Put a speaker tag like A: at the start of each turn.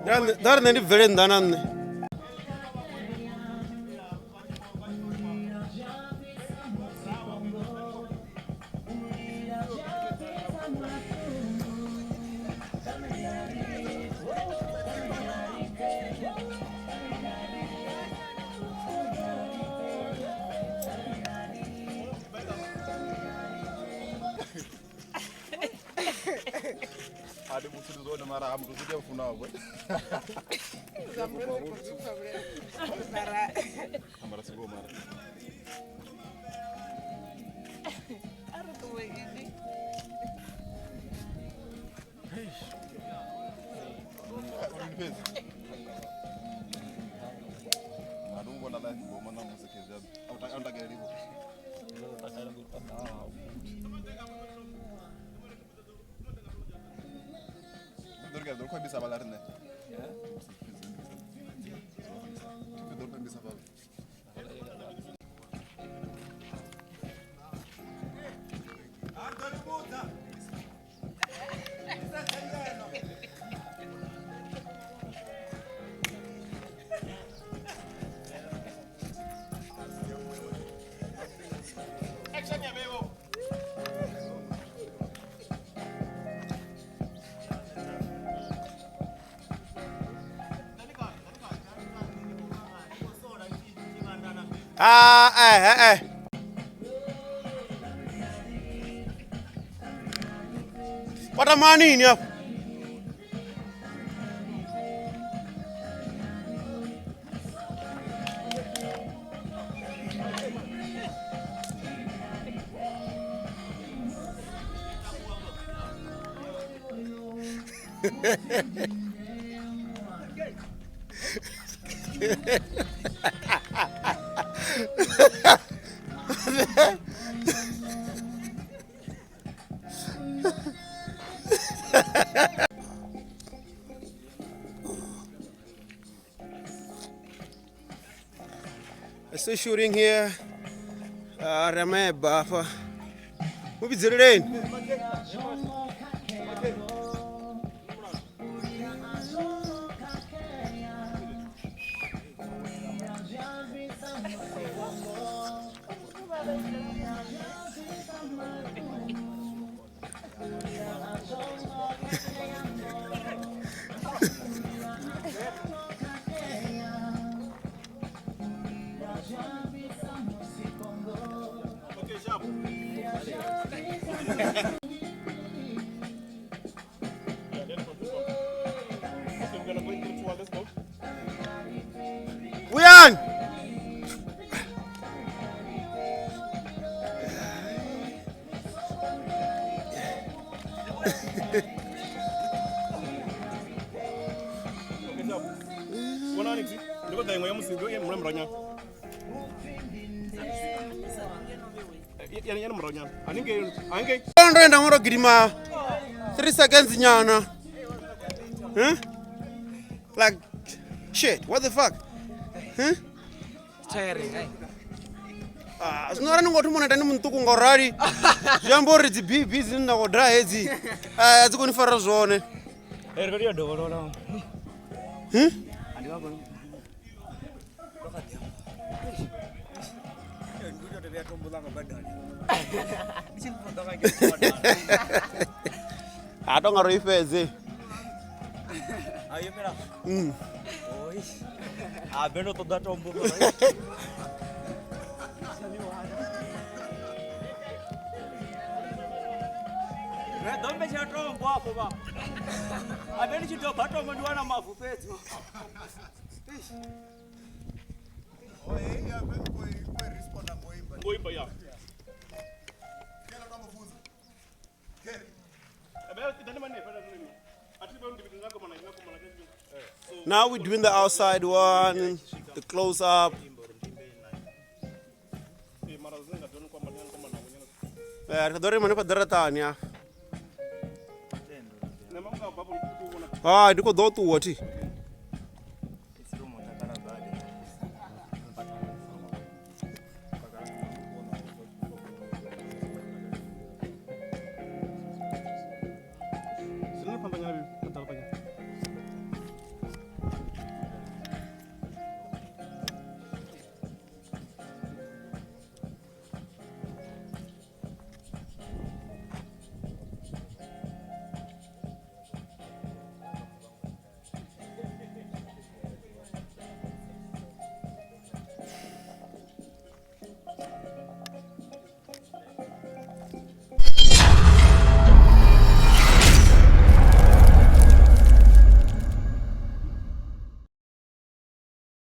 A: Ḓa ri nṋe ndi bvele nnḓa na nṋe.
B: Adi muthu ndi zwone mara ha muthu zwi tea u funa vho. Mara siko mara. Fhedzi. A ndi vhona live ngoma na musi khezwi a u takaleli vho. Ḓo ri ḓo khou imbisa vhaḽa riṋe. Ḓo ri imbisa vhaḽa.
A: Ah, eh, eh, eh. Watamani nini hapo? Still shooting here. Rameba hapa. Mubidzeleleni. Uyan.
B: Vhonani thi ndi khou ḓa iṅwe ya musi ya murahu nyana. Ya murahu nyana. Haningei haningei.
A: Ndo enda ngoro gidima 3 seconds nyana. Huh? Like shit, what the fuck? Huh?
C: Tiring, eh?
A: Ah, zwino arali ni ngo thoma u neta ni muṱuku nga u rali zwi amba uri dzi bb dzine nda khou daha hedzi a dzi khou ni fara zwone.
C: Ri khou tea u dovholola.
A: Huh?
C: Andi vha vhona. Ndo kha ḓi amba. Ndi tou vhuya tombo ḽanga badani. Ndi tshi ṱoḓa nga ngei badani.
A: Ha tonga ro i fhedze.
C: Ayo mela. Oi. A be ndo ṱoḓa tombo. Ri ḓo mbetshela tombo afho vha. A be ndi tshi doba tombo ndi wana mavu fhedzi.
B: Ngo imba ya.
A: Now we're doing the outside one, the close up. Eh, ri ḓo ri hanefha ḓaraṱani afha. Hai, ndi khou ḓo ṱuwa thi.